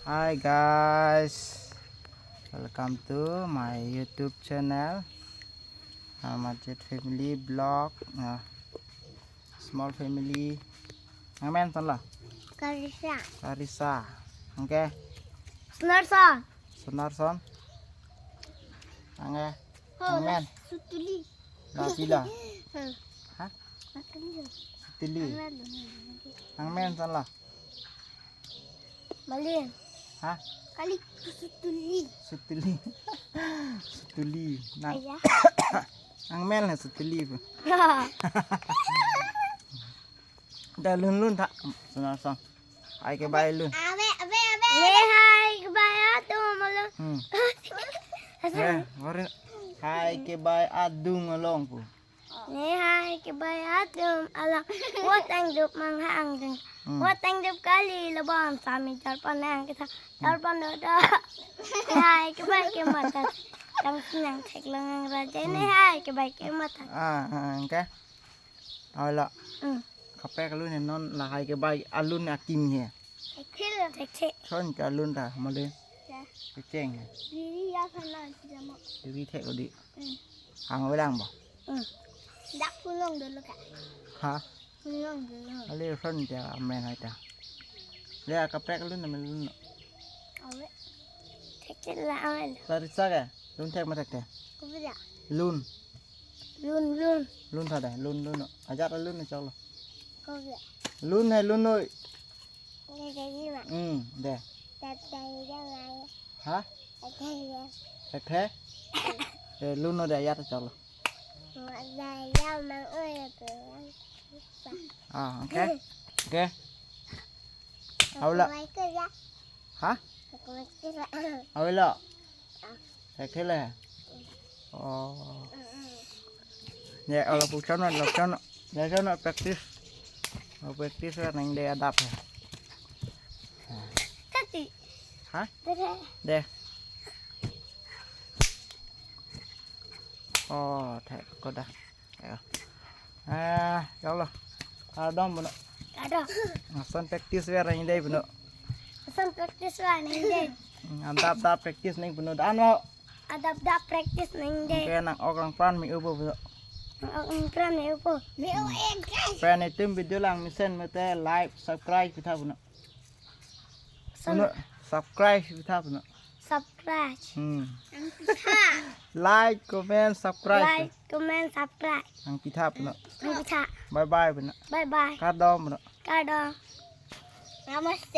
Hi guys, welcome to my YouTube channel, uh, Majid Family Vlog, uh, small family. ນາງແມ່ນສັນລະ? ກາລິຊາ ກາລິຊາ. ໂອເຄ ສະໜາຣສອນ ສະໜາຣສອນ. ນາງແມ່ນ? ນາງແມ່ນ? ສຸດຕຸລີ ລາຕິລາ. ຮະ? ສຸດຕຸລີ. ນາງແມ່ນສັນລະ? ມາລີນ. ຮະ? ກາລິ ສຸດຕຸລີ ສຸດຕຸລີ ສຸດຕຸລີ. ນາງ ນາງແມ່ນແຫຼະ ສຸດຕຸລີພຸ້ນ. ແຕ່ລຸ້ນ ລຸ້ນທະ ສະໜາຣສອນ. ຫາຍກະບາຍລຸ້ນ. ເນ ຫາຍກະບາຍອາຕຸມອາລົງ. ອືມ ເນ ຫາຍກະບາຍອາດຸງອາລົງພຸ້ນ. ເນ ຫາຍກະບາຍອາຕຸມອາລົງ. ຫົວແຕງດຸບມັງຫາງດຶງ. ອືມ ຫົວແຕງດຸບກາລີລະບອນ. ສາມີຈອດປານາງກະທາ ຈອດປານໂດດ. ເນ ຫາຍກະບາຍເກມມາຕາ ຈັ່ງຊິຍັງແທັກລະງັງລະເຈ. ເນ ຫາຍກະບາຍເກມມາຕາ. ອ່າ ໂອເຄ ເອົາລະ. ອືມ ເຂົາແປກອາລຸນໃຫ້ນອນ ລະຫາຍກະບາຍອາລຸນອາກິມເຮ. ແທັກເທ ແທັກເທ ຊົນກະລຸນຕາມາເລີຍ. ແຈງ ດີດີ ຢາພະນັນ ດີດີ ແທັກກໍດີ. ອືມ ຫາງໄວ້ຫຼັງບໍ່? ອືມ ດັກຜູ້ລົງເດີລະກະ. ຮະ? ຜູ້ລົງເດີ. ອາເລຊົນຈະແມ່ນໃຫ້ຕາ ແລ້ວກະແປກອາລຸນນະ ແມ່ນລຸນ. ເອົາເວີຍ ແທັກເທລະ ເອົາເວີຍ. ລາລິຊາກະ ລຸນແທັກມາແທັກແທ້. ລຸນ ລຸນ ລຸນເທົ່າໃດ? ລຸນ ລຸນ. ອາຍັດອາລຸນໃຫ້ເຈົ້າລະ. ລຸນໃຫ້ລຸນເອີຍ. ອືມ ເດ. ຮະ? ແທັກແທ້? ເອີ ລຸນເນາະ ເດ ອາຍັດໃຫ້ເຈົ້າລະ. ອ່າ ໂອເຄ ໂອເຄ ເອົາລະ. ຮະ? ເອົາລະ. ແທັກເທລະ. ອໍ ແຍກເອົາລະ ພວກເຈົ້ານັ້ນ ພວກເຈົ້ານັ້ນ ແລ້ວເຈົ້ານັ້ນແປັກຕິສ ເອົາແປັກຕິສວ່ານັງເດ ອັນດັບ. ຮະ? ເດ ອໍ ແທັກກໍໄດ້. ອ່າ ເຈົ້າລະ ກາດອມພຸ້ນເນາະ. ກາດອມ. ອ່າ ສັນແປັກຕິສແວຣະອີເດພຸ້ນເນາະ. ສັນແປັກຕິສແວຣະອີເດ. ອືມ ອັນດັບດັບແປັກຕິສໜຶ່ງພຸ້ນເນາະ. ອັນເນາະ ອັນດັບດັບແປັກຕິສໜຶ່ງເດ. ແກນັກອອກລັງປານມີອຸປະ ນັກອອກລັງປານມີອຸປະ ມີອຸເອງ. ແປໃນຕື່ມວິດີໂອຫຼັງມີເຊັ່ນ ມາແຕ່ໄລຄ໌ ຊັບສະໄຄຣບ ພິທາພຸ້ນເນາະ. ຊັບສະໄຄຣບ ພິທາພຸ້ນເນາະ. ຊັບສະໄຄຣບ. ອືມ ໄລຄ໌ ຄອມເມັນ ຊັບສະໄຄຣບ ໄລຄ໌ ຄອມເມັນ ຊັບສະໄຄຣບ. ທາງພິທາພຸ້ນເນາະ. ທາງພິທາ. ບາຍບາຍພຸ້ນເນາະ. ບາຍບາຍ. ກາດອມພຸ້ນເນາະ. ກາດອມ. ນາມາສະເຕ.